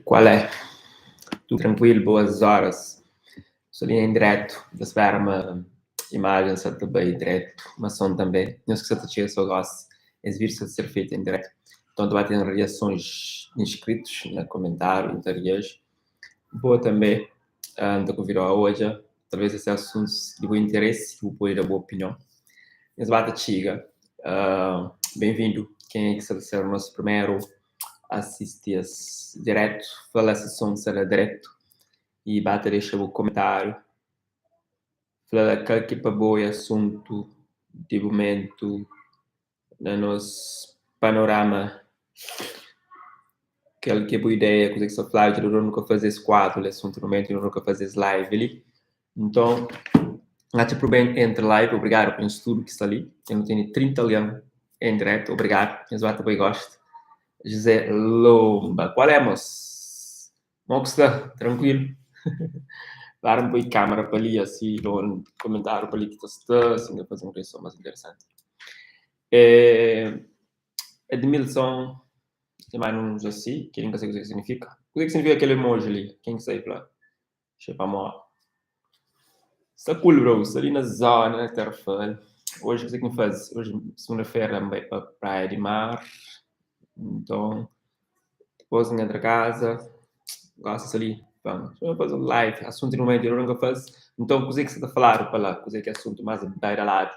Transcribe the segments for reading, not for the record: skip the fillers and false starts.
Kual é? Tudu trankuilu, boas horas. Sta li em diretu, ta spera ma imajen sa ta bai diretu, ma son tanbe. Nhos ki sa ta txiga so gosi, es vídiu sa ta ser fetu em diretu. Nton ta ba ten riasons di inskritus na komentariu, nu ta riaji. Bo tanbe, N ta konvidau a odja, talvês es é asuntus di bu interesi ki bu pode da bu opinion. Nhos ba ta txiga. Benvindu ken é ki sa ta ser nos primeru asisti es diretu, fla la si son sta la dretu y ba ta dexa bu komentariu, fla la kal ki pa bo é asuntu di mumentu na nos panorama, kal ki é bu ideia, kuze ki sta fladu, dja dura nu ka faze es kuadru li, asuntu di mumentu, dja dura nu ka faze es live li, nton N atxa por ben entra live, obrigadu pa nhos tudu ki sta li, dja nu tene 30 algen em diretu, obrigadu, nhos ba ta poi gostu. José Lomba, qual é mos? Mo ku sta? Tranquilo? Para N poi câmera pa li asi un komentariu pa li ki ta sta, asi N ta faze un reason mas interesanti. Edmilson, tem mais uns asi, ki N ka sabe kuzê ki signifika. Kuzê ki signifika kel emoji li? Ken ki sabe fla? Xepa mo. Sta cool bro, sta li na zona, na Tarrafal. Hoje kuzê ki N faze? Hoje segunda-fera N bai pa praia di mar. Nton, dipôs N entra kaza, gosi sta li pa N faze un live, asuntu di mumentu inda N ka faze. Nton, kuzê ki sta ta faladu pa la? Kuzê ki é asuntu más badaladu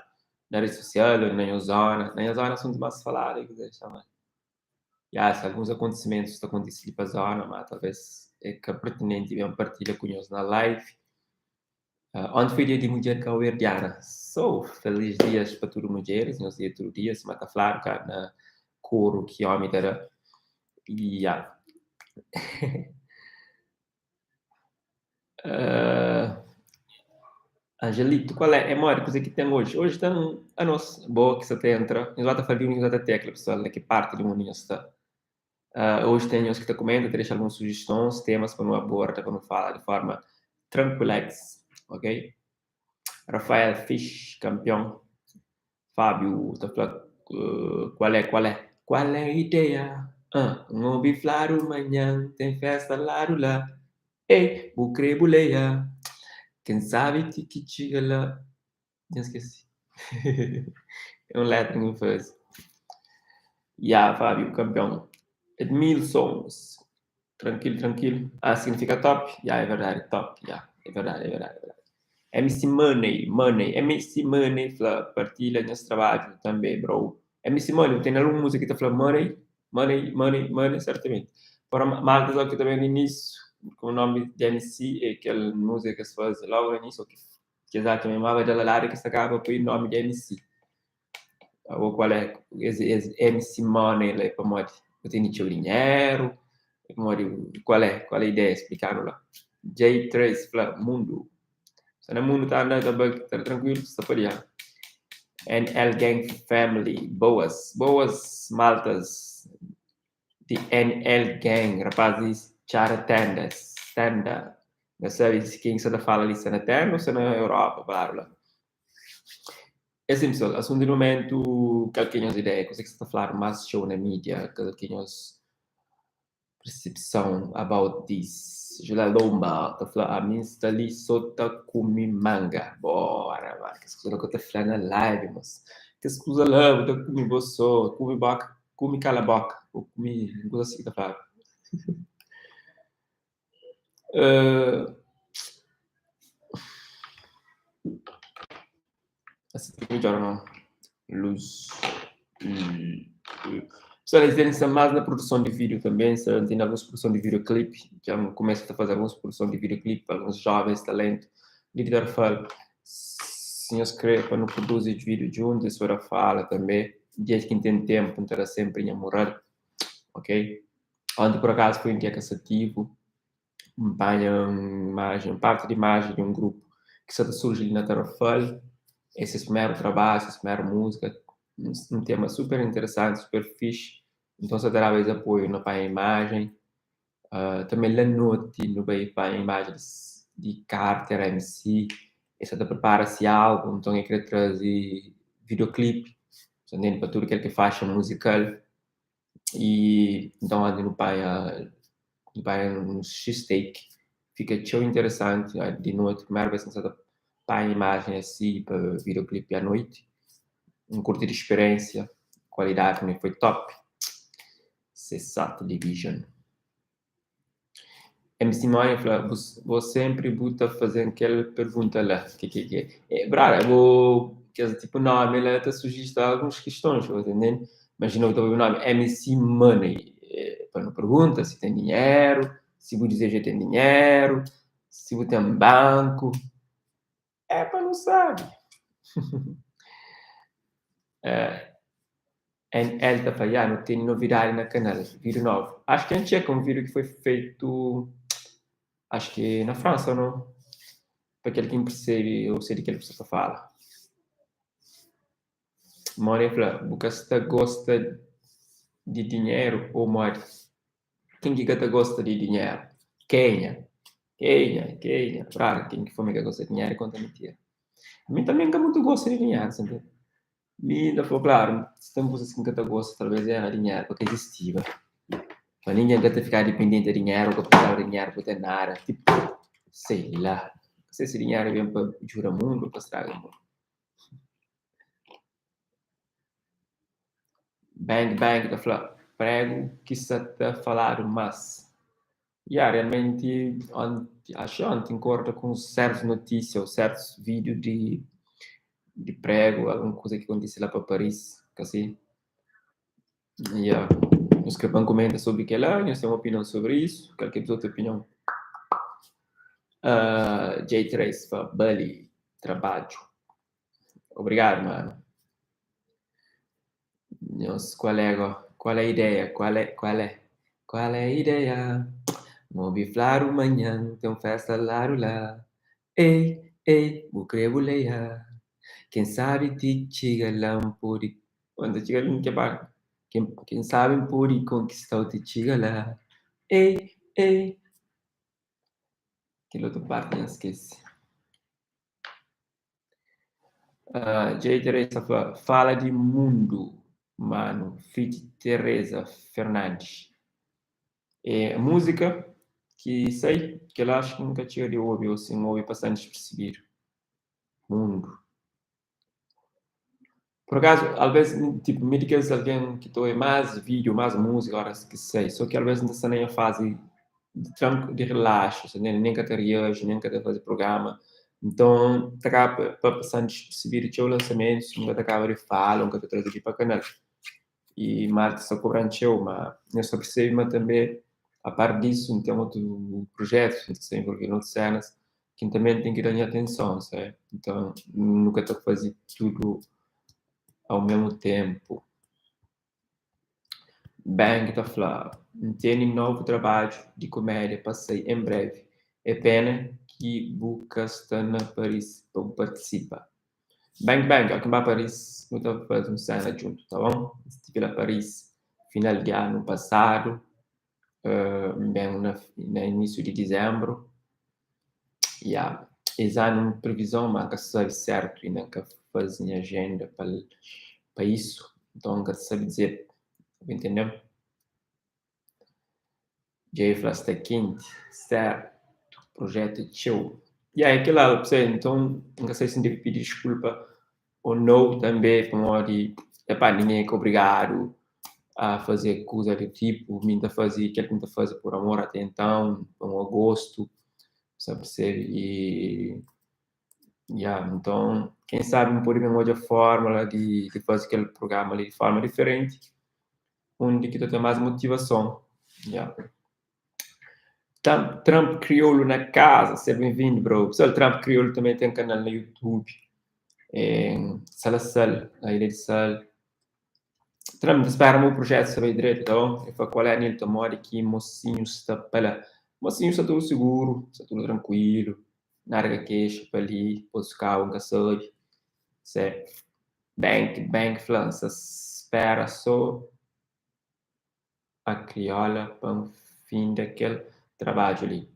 na redi sosial ô na nha zona? Na nha zona asuntu más faladu é kuzê? Xama. Ya, si alguns akontisimentus ta kontisi li pa zona, ma talvês é ka pertinenti ben partilha ku nhos na live. Onti foi dia di mudjer kauberdiana. So, felis dias pa tudu mudjeris, nhos dia tudu dia, sima ta fladu ka na koru ki omi ta da. Ya. Angelito, qual é? É modi, kuzê ki ten oji? Oji ten anos, bo ki sa ta entra, nhos ba ta fla di undi nhos ba ta tekla, pesoal, na ki parti di mundu nhos sta. Oji ten nhos ki ta kumenta, ta dexa alguns sujistons, temas pa nu aborda, pa nu fala di forma tranquilex, ok? Rafael Fish, kampion. Fábio ta fla, Qual é, qual é? Qual é ideia? N obi fladu manhan ten festa ladu la Ei, bu kre buleia Ken sabe ti ki txiga la Dja N skese É un letra ki N faze Ya, Fábio, kanpion Edmilson Tranquilo, tranquilo. Ah, significa top? Ya, é verdade, top, ya, é verdade, é verdade, é verdade. MC Money, Money, MC Money fla, partilha nhas trabadju tanbe, bro. MC Money, bu ten algun múzika ki ta fla Money, Money, Money, Money, certamente. Fora maltas logo ki ta ben inísiu, ku nomi di MC é kel múzika ki es faze logo na inísiu, ki es atxa ma é más badaladu ki es ta kaba poi nomi di MC. Abo kual é es es MC Money la é pamodi bu tene txeu dinheru? É pamodi kual é kual é ideia? Splikanu la. J3 fla mundu sta na mundu ta anda ta bai ta trankuilu sta pa dia. NL Gang Family boas boas maltas di NL Gang rapazis txada tendas tenda N sabe si ken ki sta ta fala li sta na tenda ou sta na Europa fladu la. É sin pesoal, asuntu di mumentu, kal ki é nhos ideia, kuzê ki sta ta fladu más txeu na mídia, kal ki é nhos persepson about this? Julé Lomba ta fla, ami N sta li so ta kume manga. Bora ba, kes kuza la ku ta fla na live mos. Kes kuza la bu ta kume bo so, kume boka, kume kala boka, bu kume un kuza si ki ta fladu. Asi ta midjor não? Luz. Pessoal, eles devem estar mais na produção de vídeo também, se tem algumas produção de videoclipe, já começa a fazer algumas produção de videoclipe para alguns jovens talentos. De que fala, se nós querer para não produzir vídeo juntos, isso era fala também. Dia que tem tempo, não terá sempre minha moral, ok? Ontem por acaso foi um dia cansativo, N panha un imajen, parti di imajen di un grupu ki sa ta surji li na Tarrafal. É ses primeru trabadju, ses primeru múzika, un tema super interesanti, super fixi. Nton sa ta daba es apoiu na panha imajen. Tanbe la noti nu bai panha imajen di Carter MC, el sa ta pripara si álbum, nton el kre traze videoclip, sa ntende, pa tudu kel ki é faxa muzikal. I nton antis nu panha. Nu bai un cheesesteak, fika txeu interesanti di noti, primeru bes ki N sa ta panha imajen asi pa videoclip a noiti. N kurti di speriensia, kualidadi tanbe foi top. C'est ça television. MC Money fla, bo sempri bu ta fazen kel pergunta la, ke ke ke. É, brada, bo kes tipo nomi la ta sugista alguns questões, bo ta entende? Imagina bu ta poi bu nomi MC Money, é, pa nu pergunta si ten dinheru, si bu dizeja ten dinheru, si bu ten banku. É pa nu sabe. É, NL ta fla, ya, nu tene novidadi na kanal, vídeo novu. Acho ki N txeka un vídeo ki foi fetu, acho ki na França, no? Pa kel ki N persebe, ou sei di kel ki bu sta ta fala. Moni fla, bu ka sta gosta di dinheru ou modi? Ken ki ka ta gosta di dinheru? Kenha? Kenha? Kenha? Brada, ken ki fla ma ka gosta di dinheru konta mintira. Mi tanbe N ka mutu gosta di dinheru, sabe? Mi N ta fla klaru, si ten kuzas ki N ka ta gosta, talvês éra dinheru pa ka izistiba. Pa ningen ka ta fika dipendenti di dinheru, ka precisaba di dinheru pa ten nada. Tipu, sei la. Ka sei si dinheru ben pa djuda mundu o pa straga mundu. Bang Bang ta fla, pregu ki sa ta faladu más. Ya, realmenti onti, axu onti N korda ku sertus notisia ou sertus vídiu di di pregu, algun kuza ki kontise la pa Paris, ka si? Ya, nhos kre pa N kumenta sobri kela? Nhos ten opinion sobri isu? Kal ki é bus otu opinion? Uh, J3 fla, bali trabadju. Obrigadu, manu. Nhos, kual é go? Kual é ideia? Kual é, kual é? Kual é ideia? N obi fladu manhan ten un festa ladu la. Ei, ei, bu kre buleia? Ken sabi ti txiga la N pode... N ta txiga li, ken, ken sabi N pode konkista-u ti txiga la. Ei, ei. Kel otu parti dja N skese. Uh, J. Teresa fla, fala di mundu, mano, feat Teresa Fernandes. É música ki sai, kel acho ki nunca txiga di obi, ou si N obi pasa despercebido. Mundo. Por acaso, alvez, tipo, mi di kes algen ki ta obi más vídeo, más música horas ki sai, só ki alvez N ta sta na nha fase di tranku, di relaxa, sa ntende? Nen ka ta reaji, nen ka ta faze programa. Nton, ta kaba pa pasa despercebido txeu lansamentus, N ka ta kaba di fala, N ka ta traze li pa kanal. I malta sta kobra-m txeu, ma nhos ta persebe ma tanbe, a par disu, N ten otu projetus, N ta sta envolvidu na otu senas, ki N tanbe N ten ki da nha atenson, sabe? Nton, nu ka ta faze tudu au mesmu tenpu. Bang ta fla, N tene novu trabadju di kumédia pa sai en brevi. É pena ki bu ka sta na Paris pa bu partisipa. Bang Bang, óki N ba Paris nu ta faze un sena djuntu, ta bon? N stivi la Paris final di anu pasadu, N ben na na inisiu di dizenbru. Ya, es anu privizon ma N ka sabe sertu inda N ka faze nha ajenda pa pa isu, nton N ka ta sabe dize, bu intende-m? Dja e fla sta kenti, sertu, projetu é txeu. Ya, é kel-la, nton N ka sabe si N debe pidi diskulpa ô nau tanbe pamodi, epá, ningen é ka obrigadu a faze kuza di tipu, mi N ta faze kel ki N ta faze por amor ate enton, pamodi gostu, sa persebe? I ya, nton, ken sabe N pode ben odja fórmula di di faze kel prugrama li di forma diferenti, undi ki ta ten más motivason, ya. Trump Kriolu na kaza, seja bem-vindo, bro. Pessoal, Trump Kriolu também tem canal no YouTube. É, Sala Sal, na Ilha de Sal. Trump, ta spera meu projeto saber direito, tá bom? Eu falo, qual é, Nilton, modi que mocinho está para lá. Mocinho está tudo seguro, está tudo tranquilo. Nada que queixa para ali, pode ficar, nunca sabe. Se Bank, Bank fla, espera só a criola pa N finda kel trabadju li.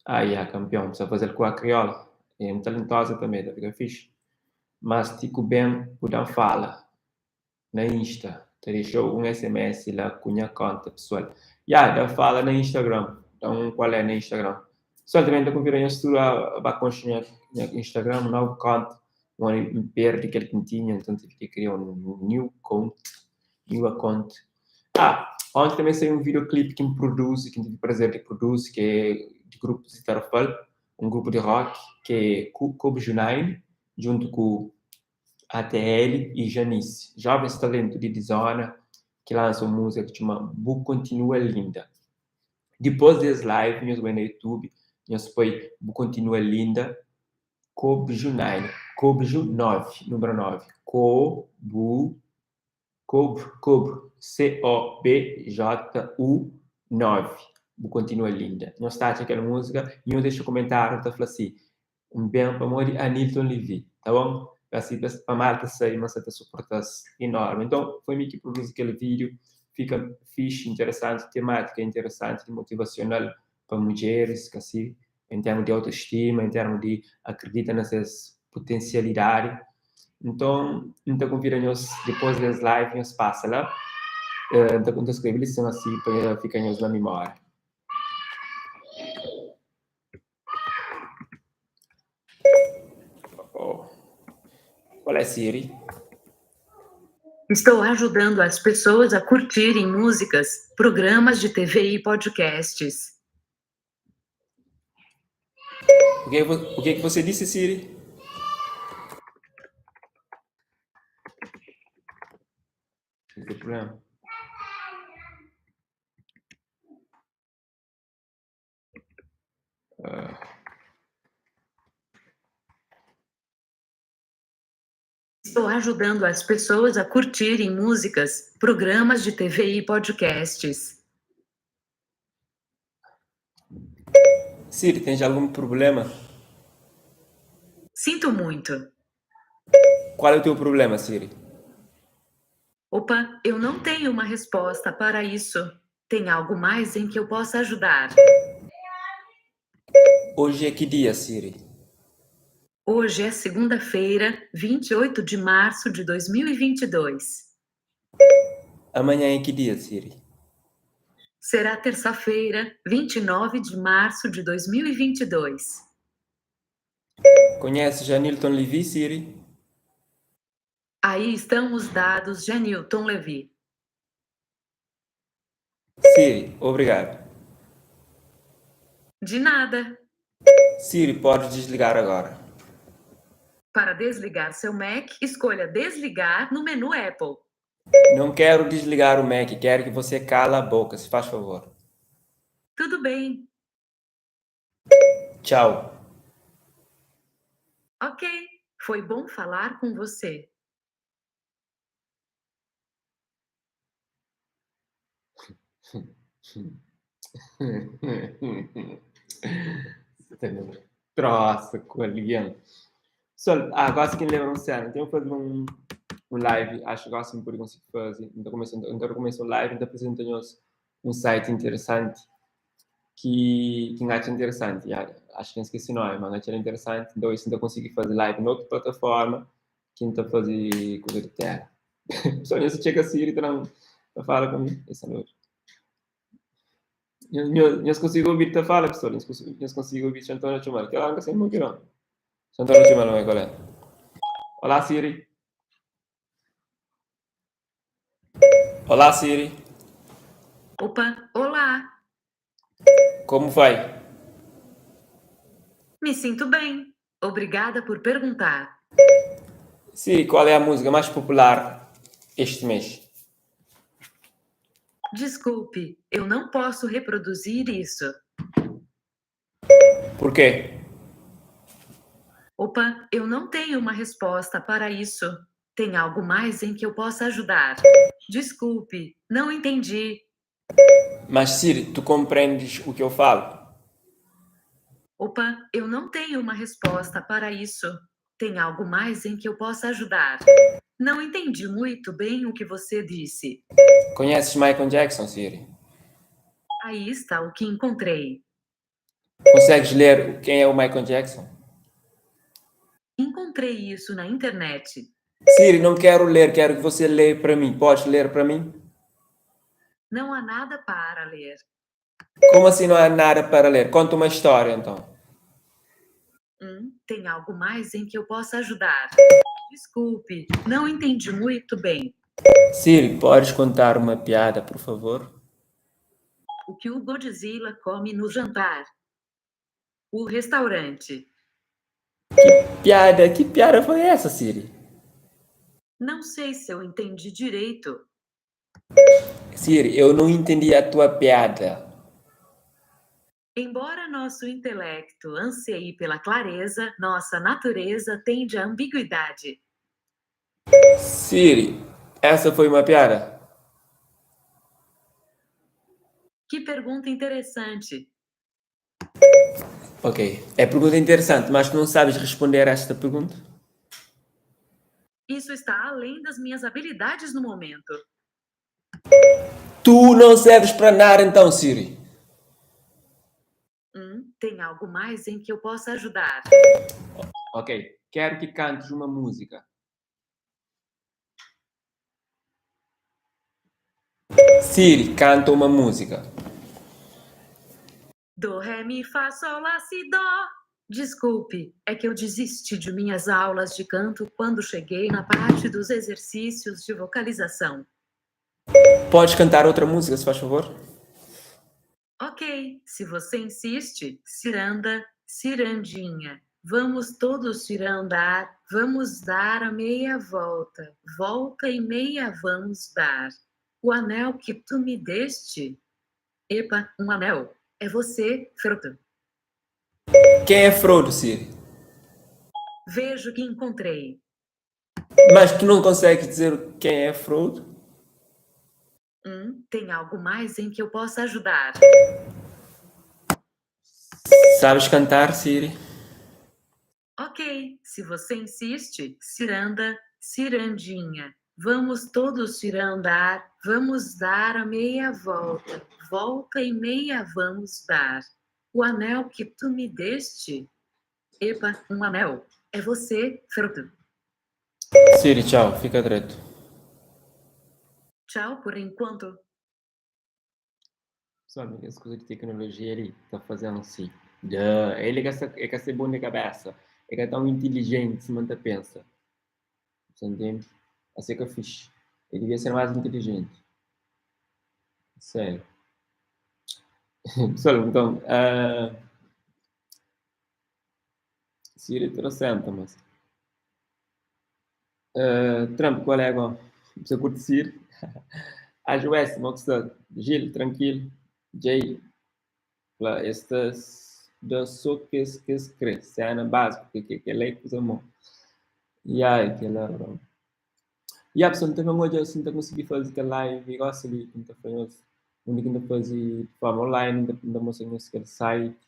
Ah, ya, kanpion, N sa faze-l ku a criola. É un talentoza tanbe, ta fika fixi. Mas ti ku ben bu da-m fala na Insta, ta dexa-u un SMS la ku nha konta pesoal. Ya, da fala na Instagram. Da un kual é na Instagram. Pessoal, também ta konvida nhos tudu a ba konxe nha nha Instagram, un novu konta. N N perdi kel ki N tinha, nton tive ki kria un new cont, new account. Ah, onti também sai un videoclip ki N produzi, ki N tive prazer di produzi, ki é di grupu di Tarrafal, un grupu di rock, ki é Kobe Nine, djuntu ku ATL y Janice, jovens talentu di di zona ki lansa un múzika ki txoma Bu Kontinua Linda. Dipôs di es live, nhos bai na YouTube, nhos poi Bu Kontinua Linda, Kobju 9, Kobju 9, número 9, Ko Bu Kob Kob C O B J U 9, Bu Kontinua Linda. Nhos ta atxa kel múzika y nhos dexa komentáriu ta fla si, N ben pamodi Anilton Levy, ta bon? Asi pa malta sabe ma sa ta suporta-s enormi. Nton, foi mi ki produzi kel vídiu, fika fixi, interesanti, temátika interesanti, motivasional pa mudjeris, kasi, en termu di autoestima, en termu di akredita na ses potensialidadi. Nton, N ta konvida nhos, dipôs des live, nhos pasa la, N ta skrebe li sin asi pa fika nhos na mimória. Oh. Qual é Siri? Estou ajudando as pessoas a curtirem músicas, programas de TV e podcasts. O que, o que, que você disse, Siri? Não tem problema. Estou ajudando as pessoas a curtirem músicas, programas de TV e podcasts. Siri, tens algum problema? Sinto muito. Qual é o teu problema, Siri? Opa, eu não tenho uma resposta para isso. Tem algo mais em que eu possa ajudar? Hoje é que dia, Siri? Hoje é segunda-feira, 28 de março de 2022. Amanhã é que dia, Siri? Será terça-feira, 29 de março de 2022. Conheces Anilton Levy, Siri? Aí estão os dados de Anilton Levy. Siri, obrigado. De nada. Siri, pode desligar agora. Para desligar seu Mac, escolha Desligar no menu Apple. Não quero desligar o Mac, quero que você cala a boca, se faz favor. Tudo bem. Tchau. Ok. Foi bom falar com você. Ten un trosa ku algen. Pessoal, ah, gosi ki N lembra un sena. N ten faze un un live, acho gosi N pode konsigi faze. N ta kumesa, N ta kumesa un live, N ta apresenta nhos un site interesanti ki ki N atxa interesanti. Ya, acho ki N skese nomi, ma N atxa-l interesanti. Nton, si N ta konsigi faze live na otu plataforma ki N ta faze kuza di tera. Pessoal, nhos ta txeka Siri ta dan ta fala ku mi. Esa noite. Nhos konsigi obi ta fala, pessoal? Nhos konsigi obi Xantona txomal? Kel óra N ka sabe mo ki nau. Xantona txomal ma qual é? Olá, Siri. Olá, Siri. Opa, olá. Como vai? Me sinto bem. Obrigada por perguntar. Siri, qual é a música mais popular este mês? Desculpe, eu não posso reproduzir isso. Por quê? Opa, eu não tenho uma resposta para isso. Tem algo mais em que eu possa ajudar? Desculpe, não entendi. Mas Siri, tu compreendes o que eu falo? Opa, eu não tenho uma resposta para isso. Tem algo mais em que eu possa ajudar? Não entendi muito bem o que você disse. Conheces Michael Jackson, Siri? Aí está o que encontrei. Consegues ler quem é o Michael Jackson? Encontrei isso na internet. Siri, não quero ler, quero que você leia para mim. Podes ler para mim? Não há nada para ler. Como assim não há nada para ler? Conta uma história então. Tem algo mais em que eu possa ajudar? Desculpe, não entendi muito bem. Siri, podes contar uma piada, por favor? O que o Godzilla come no jantar? O restaurante. Piada, que piada foi essa, Siri? Não sei se eu entendi direito. Siri, eu não entendi a tua piada. Embora nosso intelecto anseie pela clareza, nossa natureza tende à ambiguidade. Siri, essa foi uma piada? Que pergunta interessante. Ok, é pergunta interessante, mas tu não sabes responder a esta pergunta? Isso está além das minhas habilidades no momento. Tu não serves para nada então, Siri. Tem algo mais em que eu possa ajudar? Ok, quero que cantes uma música. Siri, canta uma música. Do, ré, mi, fá, sol, lá, si, dó. Desculpe, é que eu desisti de minhas aulas de canto quando cheguei na parte dos exercícios de vocalização. Podes cantar outra música, se faz favor? Ok, se você insiste, ciranda, cirandinha. Vamos todos cirandar, vamos dar a meia volta, volta e meia vamos dar. O anel que tu me deste. Epa, um anel. É você, Frodo. Quem é Frodo, Siri? Vejo que encontrei. Mas tu não consegues dizer quem é Frodo? Tem algo mais em que eu possa ajudar? Sabes cantar, Siri? Ok, se você insiste, ciranda, cirandinha. Vamos todos cirandar, vamos dar a meia volta, volta e meia vamos dar. O anel que tu me deste. Epa, um anel. É você, Frodo. Siri, tchau, fica direito. Tchau por enquanto. Pessoal, essa coisa de tecnologia ali tá fazendo assim. Duh. Ele é que é bom de cabeça. É que é tão inteligente, se manda pensa. Você entende? Assim que eu fiz. Ele devia ser mais inteligente. Sério. Pessoal, então. Siri trouxe mas. Trump, qual é agora? Você curte Siri? A Joyce, Moxta, Gil, tranquilo. Jay, estas das só que que escreve, cena básica, que lei que usa. E aí, que lá, bro. E a pessoa também hoje assim, tá conseguir fazer aquela live, igual ali, que tá fazendo, onde que tá fazer de forma online, ainda mostra aquele site,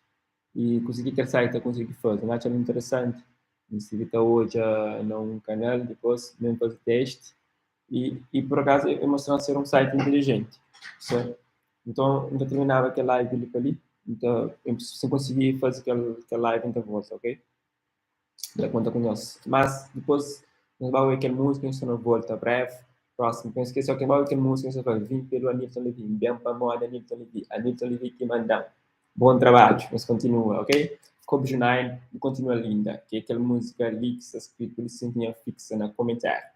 e consegui aquele site, consegui fazer, não acho interessante. Me segui até hoje num canal, depois mesmo fazer teste, e por acaso eu mostrando ser um site inteligente, certo? Então, ainda terminava aquela live ali, ali, então eu se consegui fazer aquela live então volta, ok? Da conta com nós. Mas depois nós vamos ver aquela música, a gente não volta breve. Próximo, não esqueça que vai ver aquela música, você vai vir pelo Anilton Levy, bem para moda Anilton Levy, Anilton Levy que manda. Bom trabalho, mas continua, ok? Kobe 9 continua linda, que é aquela música ali que está escrito, por isso tinha fixa na comentário.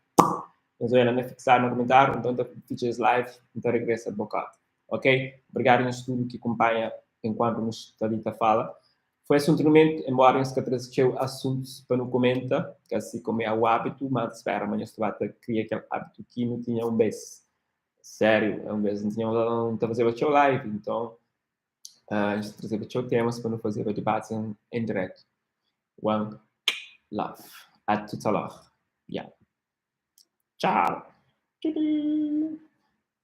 Mas olha, não é fixar no comentário, então tá features live, então regressa bocado. Ok? Obrigado no estudo que acompanha enquanto nos Talita fala. Foi assunto no momento, embora eu se trazer assuntos para não comentar, que assim como é o hábito, mas espera, amanhã estou a criar aquele hábito que não tinha um mês. Sério, é um mês, não tinha não estava fazendo o live, então a gente trazer o temas para não fazer o debate em direto. One love. A tout à l'heure. Yeah. Tchau. Tchau.